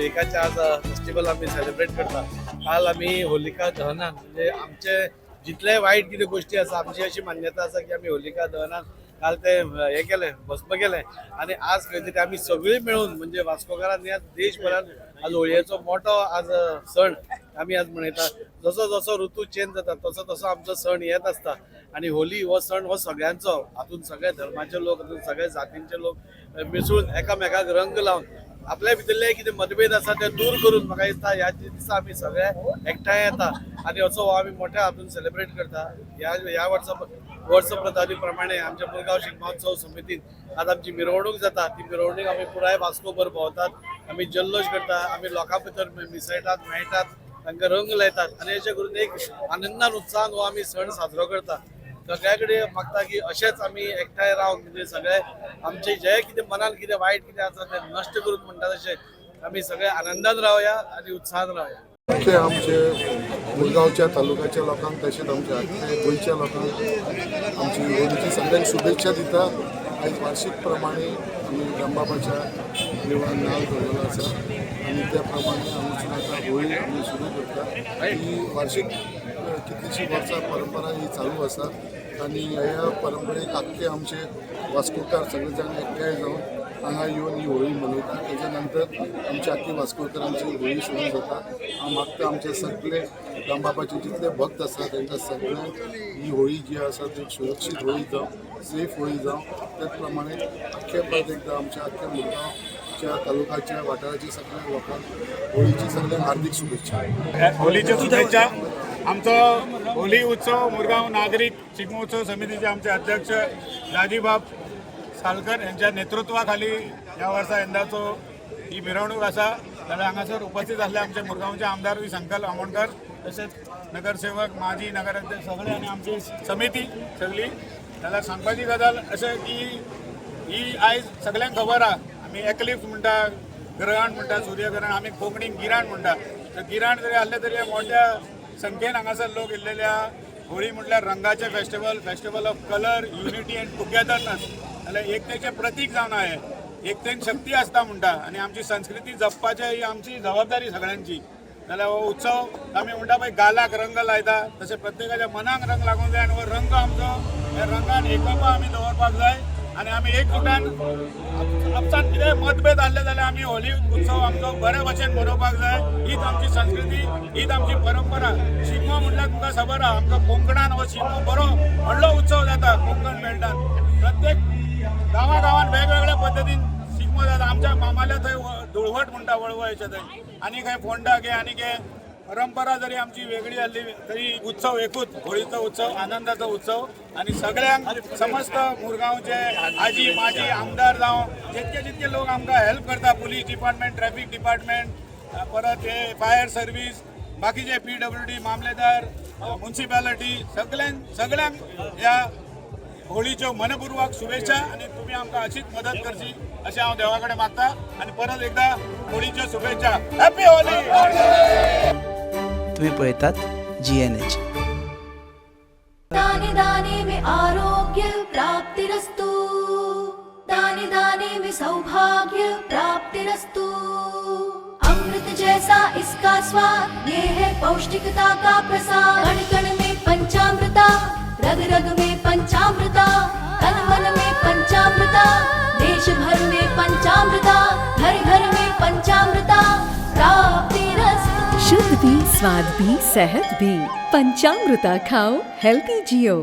होलिकाचे आज फेस्टिवल आमी सेलिब्रेट करता. काल आमी होलिका दहनान, म्हणजे आमचे जितले वायट कितें गोश्टी आसा, आमची अशी मान्यता आसा की आमी होलिका दहनान काल ते हे केलें, भस्म केलें आनी आज खंय तरी आमी सगळीं मेळून, म्हणजे वास्कोकारांनी आज देशभरात आज होळयेचो मोठो आज सण आमी आज मनयता. जसो जसो ऋतू चेंज जाता तसो तसो आमचो सण येत आसता आनी होली हो सण हो सगळ्यांचो. हातून सगळे धर्माचे लोक, हातून सगळे जातींचे लोक मिसळून एकामेकाक रंग लावन आपल्या भितरले कितें मतभेद आसा ते दूर करून, म्हाका दिसता ह्या दिसा आमी सगळे एकठांय येता आनी असो हो आमी मोठ्या हातून सेलिब्रेट करता. ह्या ह्या वर्सा वर्स प्रतारी प्रमाणे आमच्या मुरगांव शिगमोत्सव समितीन आज आमची मिरवणूक जाता. ती मिरवणूक आमी पुराय वास्कोभर भोंवतात, आमी जल्लोश करता, आमी लोकां भितर मिसळटात, मेळटात, तांकां रंग लायतात आनी अशें करून एक आनंदान उत्साहान हो आमी सण साजरो करता. सगळ्या कडेन मागता की अशेंच आमी एकठांय रावन, म्हणजे सगळे आमचे जे कितें मनान कितें वायट कितें आसा तें नश्ट करून, म्हणटा तशें आमी सगळे आनंदान रावया आनी उत्साहान रावया. अख्खे आमचे मुरगांवच्या तालुक्याच्या लोकांक, तशेंच आमच्या आख्खे गोंयच्या लोकांक आमची होळीची सगळ्यांक शुभेच्छा दिता. आयज वार्षीक प्रमाणे आमी दामबाबाच्या देवळान नाल्ल दवरलेलो आसा आनी त्या प्रमाणे हांगासून आतां होळी आमी सुरू करता. ही वार्षीक कितलीशीं वर्सां परंपरा ही चालू आसा आनी ह्या परंपरेक आख्खे आमचे वास्कोकार सगळे जाण एकठांय जावन हांगा येवन ही होळी मनयता. तेच्या नंतर आमची आख्खी वास्कोकरांची होळी सुरू जाता. हांव मागता, आमचे सगळे दामबाबाचे जितले भक्त आसा तांकां सगळ्यांक ही होळी जी आसा ती सुरक्षीत होळी जावं, सेफ होळी जावं. त्याच प्रमाणे आख्खे परत एकदां आमच्या आख्ख्या मुरगांवच्या तालुकाच्या वाठाराच्या सगळ्या लोकांक होळीची सगळ्यांक हार्दीक शुभेच्छा. होलीच्यो शुभेच्छा. आमचो होली उत्सव मुरगांव नागरीक शिगमोत्सव समितीचे आमचे अध्यक्ष राजीबाब सालकर यांच्या नेतृत्वाखाली ह्या वर्सा यंदाचो ही मिरवणूक आसा. जाल्यार हांगासर उपस्थित आसले आमचे मुरगांवचे आमदारूय संकल्प आमोणकर, तशेंच नगरसेवक, माजी नगराध्यक्ष सगळे आनी आमची समिती सगळी. जाल्यार सांगपाची गजाल अशें की ही आयज सगळ्यांक खबर आहा, आमी एक्लिप्स म्हणटा, ग्रहण म्हणटा, सूर्यग्रहण, आमी कोंकणीन गिराण म्हणटा. तर गिराण जरी आसलें तरी मोठ्या संख्येन हांगासर लोक येयल्लेले आहा. होळी म्हटल्यार रंगाचे festival, festival of colour, unity and togetherness. जाल्यार एकतेचें प्रतीक जावन आहा हें. एकतेन शक्ती आसता म्हणटा आनी आमची संस्कृती जपपाची ही आमची जबाबदारी सगळ्यांची. जाल्यार हो उत्सव आमी म्हणटा पळय, गालाक रंग लायता तशें प्रत्येकाच्या मनाक रंग लागूंक जाय आनी हो रंग आमचो, ह्या रंगान एकोपा आमी दवरपाक जाय आनी आमी एकजुटान आपसात कितें मतभेद आसले जाल्यार आमी होली उत्सव आमचो बरे भशेन मनोवपाक जाय. हीच आमची संस्कृती, हीच आमची परंपरा. शिगमो म्हटल्यार तुमकां खबर आहा, आमकां कोंकणान हो शिगमो बरो व्हडलो उत्सव जाता. कोंकण बेल्टान प्रत्येक गांवा गांवान वेगवेगळ्या पद्दतीन शिगमो जाता. आमच्या मामाल्या थंय धुळवट म्हणटा, वळवयच्या थंय आनी खंय फोंडा घे आनी घे. परंपरा जरी आमची वेगळी आसली तरी उत्सव एकूच, होळीचो उत्सव, आनंदाचो उत्सव. आनी सगळ्यांक, समस्त मुरगांवचे आजी माजी आमदार जावं, जितके जितके लोक आमकां हेल्प करता, पुलीस डिपार्टमेंट, ट्रॅफिक डिपार्टमेंट, परत हे फायर सर्वीस, बाकीचे पीडब्ल्यूडी, मामलेदार, म्युन्सिपालिटी, सगळ्यांक सगळ्यांक ह्या होळीच्यो मनपूर्वक शुभेच्छा. आणि तुम्ही आमकां अशीच मदत करची अशें हांव देवा कडेन मागता आनी परत एकदा होळीच्यो शुभेच्छा. हॅपी होली. तुम्ही पळयतात जीएनएच. दाने दाने में आरोग्य प्राप्तिरस्तु, दाने दाने में सौभाग्य प्राप्तिरस्तु. अमृत जैसा इसका स्वाद, ये है पौष्टिकता का प्रसाद. कण कण में पंचामृता, रग रग में पंचामृता, तन मन में पंचामृता, देश भर में पंचामृता, घर घर में पंचामृता प्राप्तिरस्तु. शुद्ध भी, स्वाद भी, सेहत भी. पंचामृता खाओ, हेल्दी जियो.